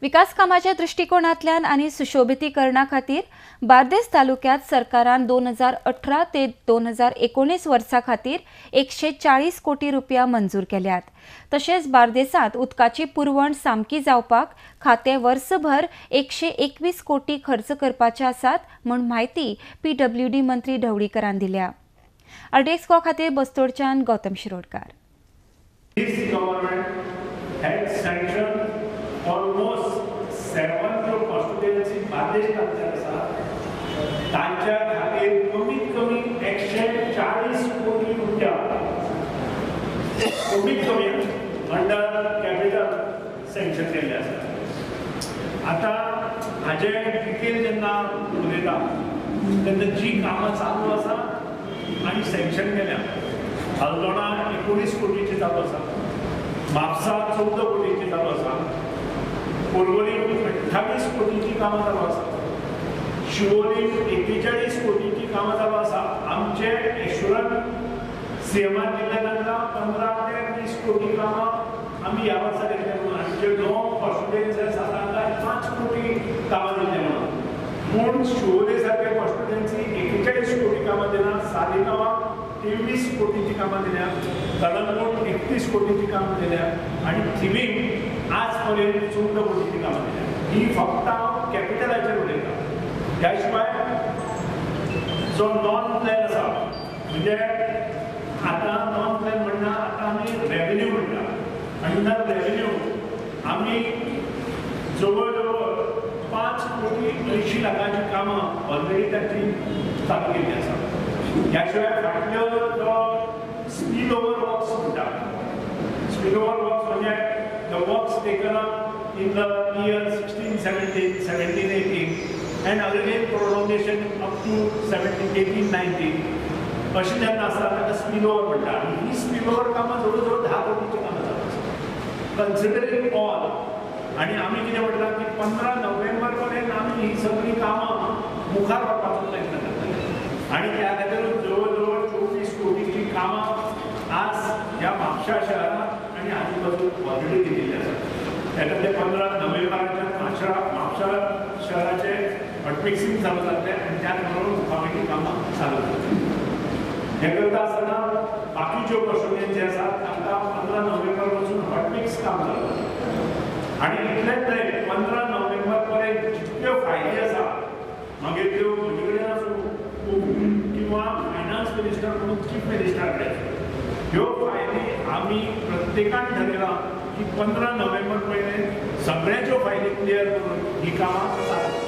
विकास कामाच्या दृष्टिकोनांतल्यान आनी सुशोभितीकरणा खातीर बार्देस तालुक्यांत सरकारान 2018 ते 2019 वर्सा खातीर 140 कोटी रुपया मंजूर केल्यात. तशेंच बार्देसांत उदकाची पुरवण सामकी जावपाक खातें वर्सभर 121 कोटी खर्च करपाचे आसात म्हूण म्हायती पीडब्ल्यूडी मंत्री ढवळीकरान दिल्या. आरडीएक्स कॉ खातीर बस्तोडच्यान गौतम शिरोडकार. ऑलमोस्ट 7 ज्यो कॉन्स्टिट्युएन्सी बार्देश तालुक्यात आसा तांच्या खातीर कमीत कमी 140 कोटी रुपया कमीत कमी अंडर कॅपिटल सँक्शन केल्ले आसा. आतां हाजे डिटेल जेन्ना उलयता तेन्ना जी कामां चालू आसा आनी सँक्शन केल्या, हल्दोणा 19 कोटीची चालू आसा, म्हापसा 14 कोटीची चालू आसा, पर्वरी 28 कोटीची कामां चालू आसा, शिवोली 41 कोटीची कामां चालू आसा. आमचे एश्युरन्स सीएमान दिल्ले तांकां 15 ते 20 कोटी कामां आमी ह्या वर्सा दितले म्हणून, आमचे 9 कॉन्स्टिट्युएन्सी आसा तांकां 5 कोटी कामां दितले म्हणून. पूण शिवोले सारके कॉन्स्टिट्युएन्सी 41 कोटी कामां दिना, सालिगांवाक 23 कोटीची कामां दिल्या, कळंगूट 31 कोटीची कामां दिल्या आनी थिवीम आज पर्यंत 14 कोटीची कामां दिल्या. ही फक्त हांव कॅपिटलाचेर उलयता. ह्या शिवाय जो नॉन प्लॅन आसा, म्हणजे आतां नॉन प्लॅन म्हणटा आतां आमी रेवेन्यू म्हणटा, अंडर रेवेन्यू आमी जवळ जवळ 5 कोटी 80 लाखाची कामां ऑलरेडी तांची चालू केल्ली आसा. ह्या शिवाय फाटल्यो जो स्पील ओवर वर्क्स म्हणटा, स्पील ओवर वर्क्स म्हणजे the works taken up in the year 16, 17, 17, 18 and again prolongation up to 17, 18, 19 अशें जेन्ना आसता ताका स्पील ओवर म्हणटा. आनी ही स्पील ओवर कामां जवळ जवळ 10 कोटीची कामां चालू आसा. कन्सिडरींग ऑल, आनी आमी कितें म्हणटा की 15 नोव्हेंबर पर्यंत आमी ही सगळीं कामां मुखार व्हरपाचो प्रयत्न करतले आनी त्या खातीर जवळ जवळ 24 कोटीची कामां आज ह्या म्हापशा शहरांत आनी आजूबाजू ऑलरेडी दिलेली आसा. त्यातले 15 नोव्हेंबराच्या म्हापशा शहराचे हॉटमिक्सिंग चालू जातलें आनी त्याच बरोबर मुखावेली कामां चालू जातली. हें करता आसतना बाकीच्यो कॉन्स्टिट्युएन्सी आसात तांकां 15 नोव्हेंबर पासून हॉटमिक्स काम चालू जातलें. आनी इतलेंच न्हय, 15 नोव्हेंबर पर्यंत जितक्यो फायली आसा मागीर त्यो म्हजे कडेन आसूं किंवा फायनान्स मिनिस्टर म्हणून चीफ मिनिस्टर कडेन, ह्यो फायली आमी प्रत्येकान ठरयलां की 15 नोव्हेंबर पयलीं सगळ्यांच्यो फायली क्लियर करून ही कामां चालू.